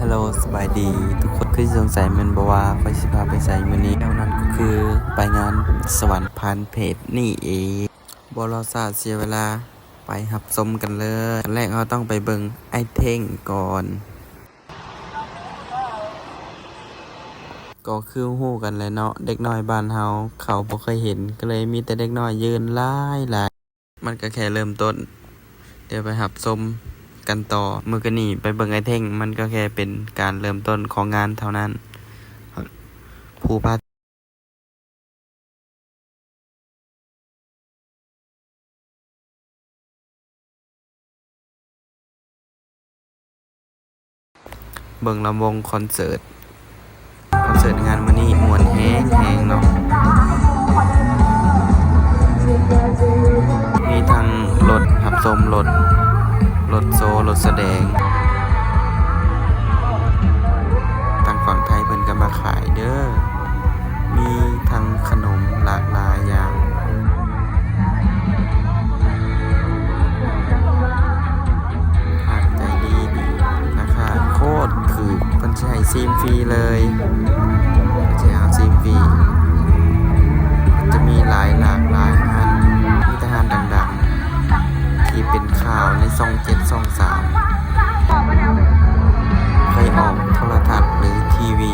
ຮັລໂຫຼ ສະບາຍດີທຸກຄົນ. ຄືສົງໄສແມ່ນບໍ່ວ່າຂ້ອຍຊິພາໄປໃສມື້ນີ້? ແນວນັ້ນກໍຄືໄປງານສະຫວັນຜ່ານເພຈນີ້ເອງ. ບໍ່ລໍຊ້າເສຍເວລາ, ໄປຮັບຊົມກັນເລີຍ. ອັນແລກເຮົາຕ້ອງໄປເບິ່ງອ້າຍເທ່ງກ່ອນ. ກໍຄືຮູ້ກັນແຫຼະເນາະ, ເດັກນ້ອຍບ້ານເຮົາເຂົາບໍ່ເຄີຍເຫັນ, ກໍເລີຍມີແຕ່ເດັກນ້ອຍຢືນຫຼາຍໆ. ມັນກໍແຄ່ເລີ່ມຕົ້ນ, ດຽວໄປຮັບຊົມກັນຕໍ່. ມື້ຄືນນີ້ໄປເບິ່ງອ້າຍເທ່ງ, ມັນກໍແຄ່ເປັນການເລີ່ມຕົ້ນຂອງງານເທົ່ານັ້ນ. ຜູ້ພາ ເບິ່ງລຳວົງຄອນເສີດ. ຄອນເສີດງານມື້ນີ້ມ່ວນແຮງໆເນາະ. ມີທັງລົດຮັບຊົມລົດ, ລົດໂຊ, ລົດສະແດງ. ທາງຝັ່ງໄທເພິ່ນກໍມາຂາຍເດີ້. ມີທັງຂະໜົມຫຼາກຫຼາຍຢ່າງ. ຮ້ານໃຈດີດີ, ລາຄາໂຄດຖືກ, ເພິ່ນຊິໃຫ້ຊີມຟຣີເລີຍ, ເພິ່ນຊິໃຫ້ຊີມຟຣີ. ຈະມີຫຼາຍຫຼາກຫຼາຍຮ້ານ, ມີແຕ່ຮ້ານດັງໆ ທີ່ເປັນຂ່າວໃນຊ່ອງເຈັດ ຊ່ອງສາມ ເຄີຍອອກໂທລະທັດ ຫຼື ທີວີ.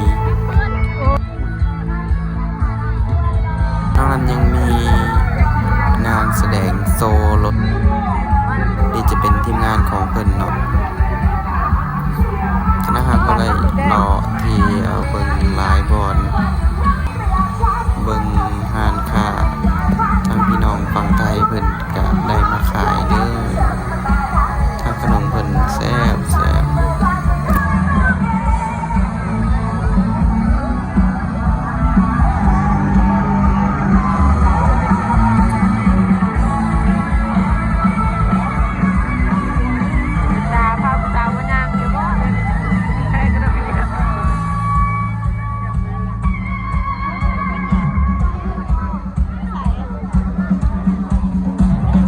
ນອກນັ້ນຍັງມີງານສະແດງໂຊລົດ ທີ່ຈະເປັນທີມງານຂອງເພິ່ນເນາະ. ຄະນະເຮົາກໍໄດ້ເລາະທ່ຽວເບິ່ງຫຼາຍບ່ອນ, ເບິ່ງຮ້ານຄ້າ, ທາງພີ່ນ້ອງຝັ່ງໄທເພິ່ນ ກະໄດ້ມາຂາຍເດີ້. ທາງຂະໜົມເພິ່ນແຊບໆ.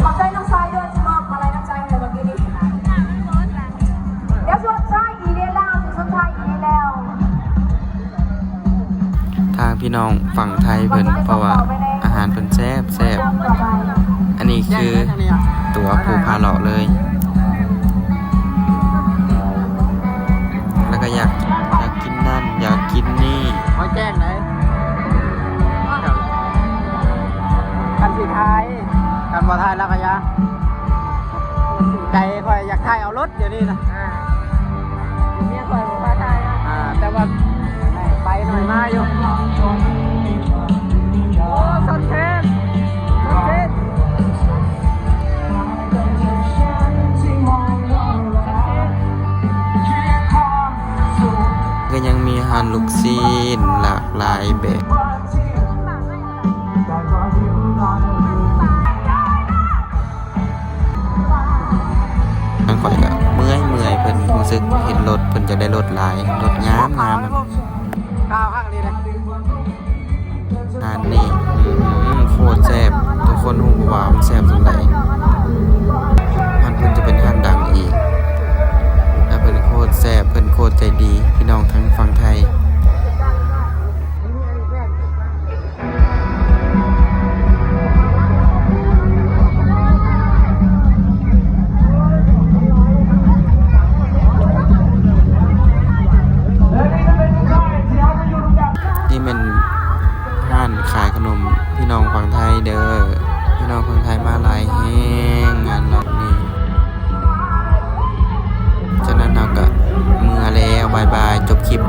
ຂອບໃຈນ້ອງຊາຍດ້ວຍທີ່ມອບມາໄລນ້ຳໃຈໃຫ້ເມື່ອກີ້ນີ້. ດຽວສຸດທ້າຍອີກແລ້ວ, ສຸດທ້າຍອີກແລ້ວ. ທາງພີ່ນ້ອງຝັ່ງໄທເພິ່ນ, ເພາະວ່າອາຫານເພິ່ນແຊບໆ. ອັນນີ້ຄືຕົວຜູ້ພາເລາະເລີຍ. ແລ້ວກໍຢາກ ຢາກກິນນັ້ນ ຢາກກິນນີ້. ຫ້ອຍແຈ້ງໄດ໋. ຄັນຊິຖ່າຍ, ຄັນບໍ່ຖ່າຍແລ້ວກໍຢ່າ. ໃຈຂ້ອຍຢາກຖ່າຍເອົາລົດດຽວນີ້ນະ. ເມຍຂ້ອຍບໍ່ພາຖ່າຍ. ອ່າ ແຕ່ວ່າໄປໜ້ອຍມາຢູ່. ໂອ້ ສົດເທນ ສົດເທນ. ກໍຍັງມີຮ້ານລູກຊີ້ນຫຼາກຫຼາຍແບບ. ທາງຂ້ອຍກໍເມື່ອຍໆ, ເພິ່ນຮູ້ສຶກເຫັນລົດ, ເພິ່ນຢາກໄດ້ລົດຫຼາຍ, ລົດງາມໆ. ຮ້ານນີ້ ອືມ ໂຄດແຊບ, ທຸກຄົນຮູ້ບໍ່ວ່າມັນແຊບສ່ຳໃດ? ຮ້ານເພິ່ນຈະເປັນຮ້ານດັງອີກ, ແລະ ເພິ່ນໂຄດແຊບ, ເພິ່ນໂຄດໃຈດີ, ພີ່ນ້ອງທາງຝັ່ງໄທ. ນີ້ແມ່ນຮ້ານຂາຍຂະໜົມພີ່ນ້ອງຝັ່ງໄທເດີ້. ພີ່ນ້ອງຝັ່ງໄທມາຫຼາຍແຮງງານລອບນີ້. ສະນັ້ນເຮົາກະເມືອແລ້ວ, ບາຍບາຍ, ຈົບຄລິບ.